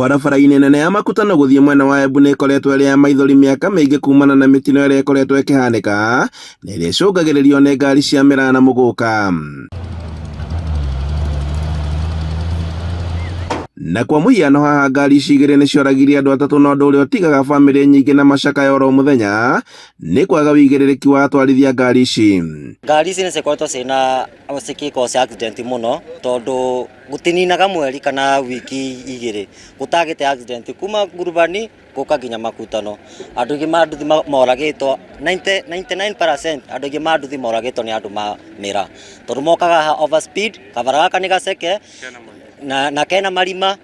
Barabara-inĩ nene ya Makutano gũthiĩ mwena wa Embu nĩ ĩkoretwo ĩrĩ ya maithori mĩaka mĩingĩ kumana na mĩtino ĩrĩa ĩkoretwo ĩkĩhanĩka na ĩrĩa ĩcũngagĩrĩrio nĩ ngari cia mĩraa na mũgũka. Na kwa mũhiano haha ngari ici igĩrĩ nĩ cioragirie andũ atatũ na ũndũ ũrĩa ũtigaga bamĩrĩ nyingĩ na macakaya oro mũthenya nĩ kwaga wĩigĩrĩrĩki wa atwarithia ngari ici. Ngari ici nĩ cikoretwo ciĩna cigĩcause accident mũno tondũ gũtininaga mweri kana wiki igĩrĩ gũtagĩte accident kuma ngurubani gũka nginya makutano. Andũ aingĩ ma nduthi moragĩtwo 99% andũ aingĩ ma nduthi moragĩtwo nĩ andũ ma mĩraa tondũ mokaga haha over speed, kabara gaka nĩ gaceke na kena marima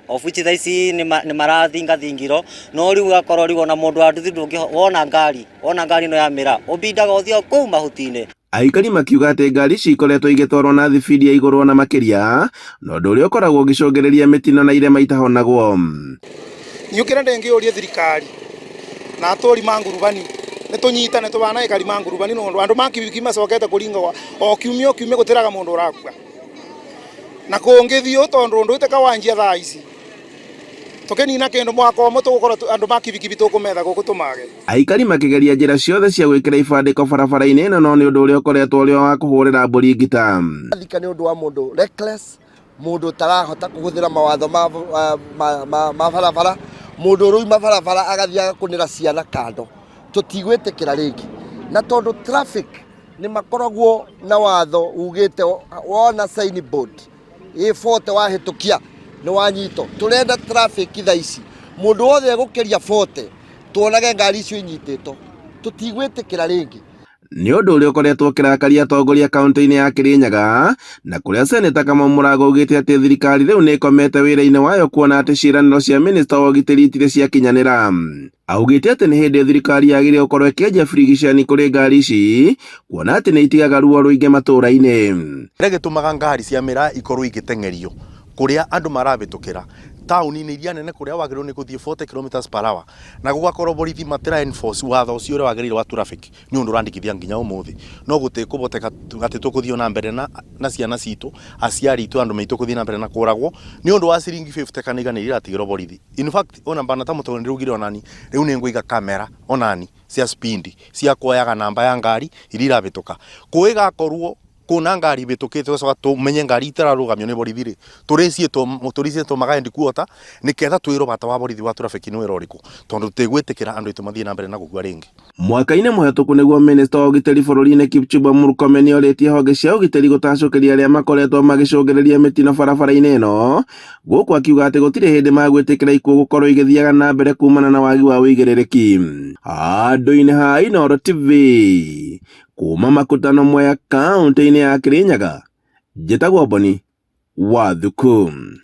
of which thaa ici nĩ marathingathingirwo no rĩu ũgakorwo rĩu ona mũndũ wa nduthi ndũngĩ wona ngari wona ngari ĩno ya mĩraa ũbindaga ũthiĩ o kũu mahuti-inĩ. Aikari makiuga atĩ ngari ici ikoretwo igĩtwarwo na thibindi ya igũrũ ona makĩria, na ũndũ ũrĩa ũkoragwo ũgĩcũngĩrĩria mĩtino na irema itahonagwo. Niũ kĩrĩa ndĩngĩũria thirikari na atũri ma ngurubani nĩ tũnyitane tũbana aikari ma ngurubani nũndũ andũ ma kibikibi macokete kũringa o kiumia o kiumia gũtiraga mũndũ ũrakua na kũngĩthiĩ ũũ tondũ ũndũ ũyũ wanjia thaa ici tũkĩnina kĩndũ mwaka ũmwe tũgũkorwo andũ ma kibikibi tũkũmetha gũkũ tũmage. Aikari makĩgeria njĩra ciothe cia gwĩkĩra ibandĩko barabara-inĩ ĩno no nĩ ũndũ ũrĩa ũkoretwo ũrĩ o wa kũhũrĩra mbũri ngita. Thika nĩ ũndũ wa mũndũ reckless, mũndũ ũtarahota kũhũthĩra mawatho ma, ma, ma, ma barabara, mũndũ ũrauma barabara agathiĩ agakũnĩra ciana kando. Tũtigwĩtĩkĩra rĩngĩ. Na tondũ traffic nĩ makoragwo na watho ugĩte wona sign board ĩ 40 wahĩtũkia nĩ wanyitwo. Tũrenda traffic thaa ici mũndũ wothe egũkĩria 40 tuonage ngari icio inyitĩtwo. Tũtigwĩtĩkĩra rĩngĩ. Nĩ ũndũ ũrĩa ũkoretwo ũkĩrakaria atongoria kaunti-inĩ ya Kirinyaga na kũrĩa Seneta Kamau Mũrago augĩte atĩ thirikari rĩu nĩ ĩkomete wĩra-inĩ wayo kuona atĩ ciĩranĩro cia minista wa ũgitĩri itirĩ ciakinyanĩra. Augĩte atĩ nĩ hĩndĩ thirikari yagĩrĩire gũkorwo ĩkĩenja birigicani kũrĩ ngari ici kuona atĩ nĩ itigaga ruo rũingĩ matũũra-inĩ. Kĩrĩa gĩtũmaga ngari cia mĩraa ikorwo igĩteng'erio kũrĩa andũ marabĩtũkĩra taũni-inĩ iria nene kũrĩa wagĩrĩirwo nĩ gũthiĩ 40 kilometers per hour na gũgakorwo borithi matira enforce watho ũcio ũrĩa wagĩrĩire wa traffic nĩ ũndũ ũrandĩkithia nginya ũmũthĩ no gũtikũhoteka atĩ tũkũthiĩ na mbere na ciana citũ aciari aitũ andũ maitũ kũthiĩ na mbere na kũragwo nĩ ũndũ wa ciringi 50 kana igana iria iratigĩrwo borithi. In fact ona bana ta mũtũrĩ ndĩraugire onani rĩu nĩ ngũiga kamera onani cia speed cia kuoyaga namba ya ngari iria irabĩtũka kũĩgakorwo kuna ngari ibĩtũkĩte tũgacoka tũmenye ngari itararũgamio nĩ borithi rĩ tũrĩciĩtwo magaendi kuota nĩketha twĩrwo bata wa borithi wa traffic nĩ wĩra ũrĩkũ tondũ tũtigwĩtĩkĩra andũ aitũ mathiĩ na mbere na gũkua rĩngĩ. Mwaka-inĩ mũhetũku nĩguo minista wa ũgitĩri bũrũri-inĩ Kipchumba Murkomen orĩtie honge cia ũgitĩri gũtacũkĩria arĩa makoretwo magĩcũngĩrĩria mĩtino barabara-inĩ ĩno, gũkũ akiuga atĩ gũtirĩ hĩndĩ magwĩtĩkĩra ikuũ gũkorwo igĩthiaga na mbere kumana na wagi wa ũigĩrĩrĩki. Handũ-inĩ ha Inooro TV, kuma Makutano Mwea kaunti-inĩ ya Kirinyaga, njĩtagwo Boni wa Thuku.